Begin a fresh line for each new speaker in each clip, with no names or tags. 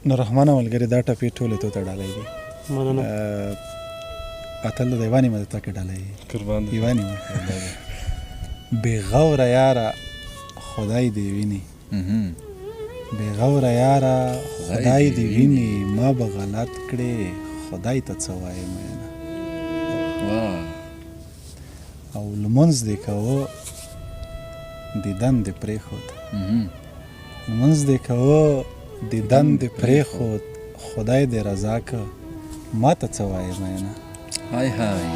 نو رحمانه ملګرې، دا ټپې ټولې تو ته ډالۍ دي.
مننه.
اتل د یوه نیمه د تا کې ډالۍ.
قربان دې.
یوه نیمه. بې غوره یاره خدای دې ویني، بې غوره یاره خدای دې ویني، ما به غلط کړې خدای ته څه وایم مینه. او لمونځ دې کوه دیدن دې پرېښود، لمونځ دې کوه دیدن دې پرېښود، خدای دې رضا که ما ته څه وایې مینه.
های های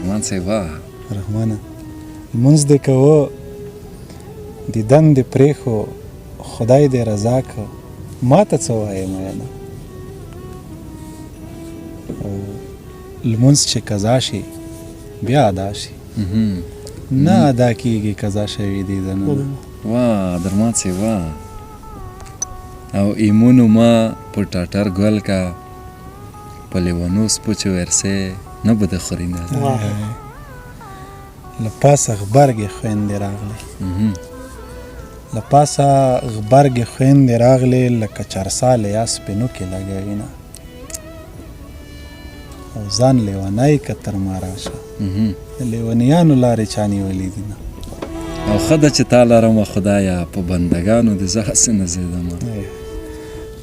رحمان صاحب، واه.
رحمانه، لمونځ دې کوه دیدن دې پرېښو، خدای دې رضا که ما ته څه وایې مینه. او لمونځ چې قضا شي بیا ادا شي، نه ادا کیږي قضا شوي دي دننه.
واه درمان صاحب، واه. او ایمونو ما په ټاټر ګل کا، په لیونو سپوچو ورسې نه به د خورینه.
له پاسه غبرګې خویندې راغلې، له پاسه غبرګې خویندې راغلې، لکه چرسا له یاس په نوکې لګوینه. او ځان لیونی که تر ما راشه، د لیونیانو لارې چا نیولې دي نه.
او ښه ده چې تا لرمه خدایه، په بندګانو دې زه هسې نه ځېدمه.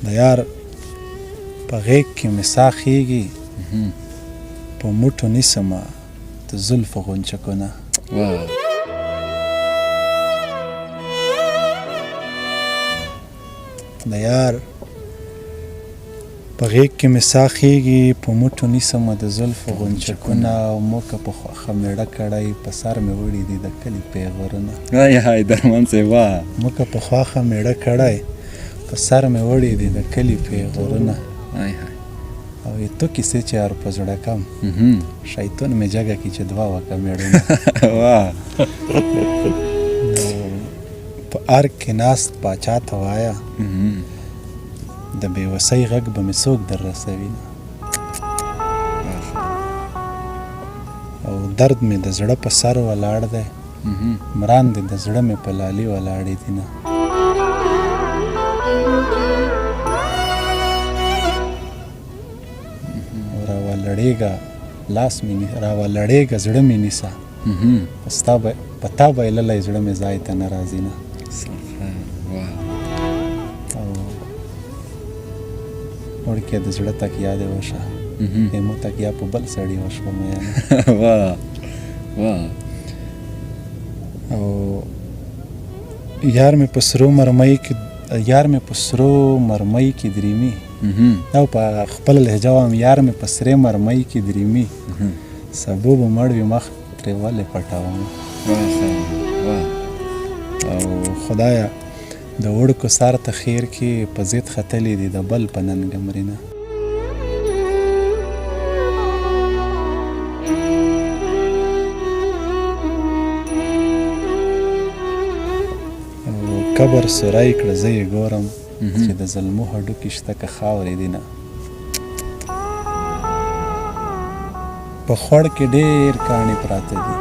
د یار په غېږ کې مې ساه خېږي، په موټو نیسمه د زلفو غونچکونه. د یار په غېږ کې مې ساه خېږي، په موټو نیسمه د زلفو غونچکونه. او موکه په خوښه مېړه کړی، په سر مې وړي دي د کلي پیغورونه.
های های درمان صاحب، واه.
موکه په خوښه مېړه کړی، په سر مې وړي دي د کلي پیغورونه.
های های.
او تو کیسې چې هر په زړه کم، شیطان مې جګه کی چې دعا وکړه مېړونه.
واه.
په ارګ کې ناست پاچا ته وایه، د بې وسۍ غږ به مې څوک در رسوي نه. او درد مې د زړه په سر ولاړ دی، مراندې د زړه مې په لالي ولاړې دي نه. او راولړېږه لاس مې راولړېږه زړه مې نیسه، په تا بایللی زړه مې ځای ته نه راځي نه. او وړکیه د زړه تکیه دې وشه، مو تکیه په بل سړي وشوه مینه.
واه واه.
او یار مې په سرو مرمۍ کې، یار مې په سرو مرمۍ کې دریمي، او په خپله لهجه وایم، یار مې په سرې مرمۍ کې دریمي، سبو به مړ وي مخ ترې ولې پټوم. او خدایه د وړکو سر ته خیر کې په ضد ختلې دي د بل په ننګه مرینه. او قبر سوری کړه زه یې ګورم چې د زلمو هډوکي شته که خاورې دي نه. په خوړ کې ډېر کاڼي پراته دي،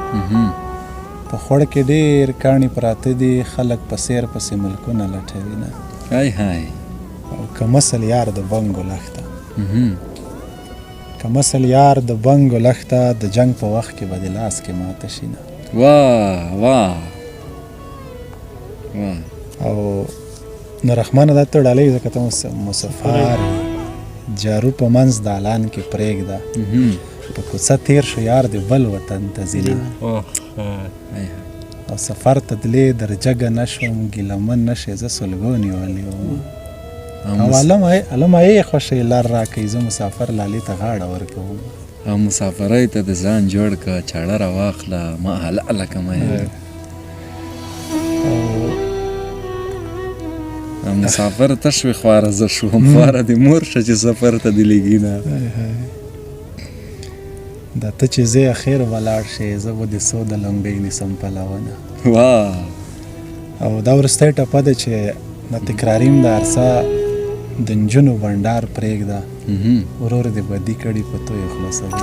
په خوړ کې ډېر کاڼي پراته دي، خلک په سیر پسې ملکونه لټوي نه.
های های.
او که مسل یار د بنګو لښته، که مسل یار د بنګو لښته، د جنګ په وخت کې به د لاس کې ماته شي نه.
واه واه واه.
او نو رحمانه دا ته ډالۍ ځکه ته مسافر جارو په منځ دالان کې پرېږده، په کوڅه تېر شو یار د بل وطن ته ځینه. او سفر ته تلې در جګه نه شوم، ګیله من نه شې زه سلګو نیولې وم. او علمه یې خوښې لار راکوي، زه مسافر لالي ته غاړه ورکوم.
او مسافرۍ ته د ځان جوړ که چاړه راواخله ما حلاله که مه. او مسافر ته شوې خواره زه شوم، خواره دې مور شه چې سفر ته دې لېږي نه.
دا ته چې ځې اخر به لاړ شې، زه به دې څو د لونګۍ نیسم پلونه.
واه.
او دا وروستی ټپه ده چې دا تکراري هم ده، هر څه د نجونو بنډار پرېږده، ورور دې بدي کړي په تویو خلاصوي.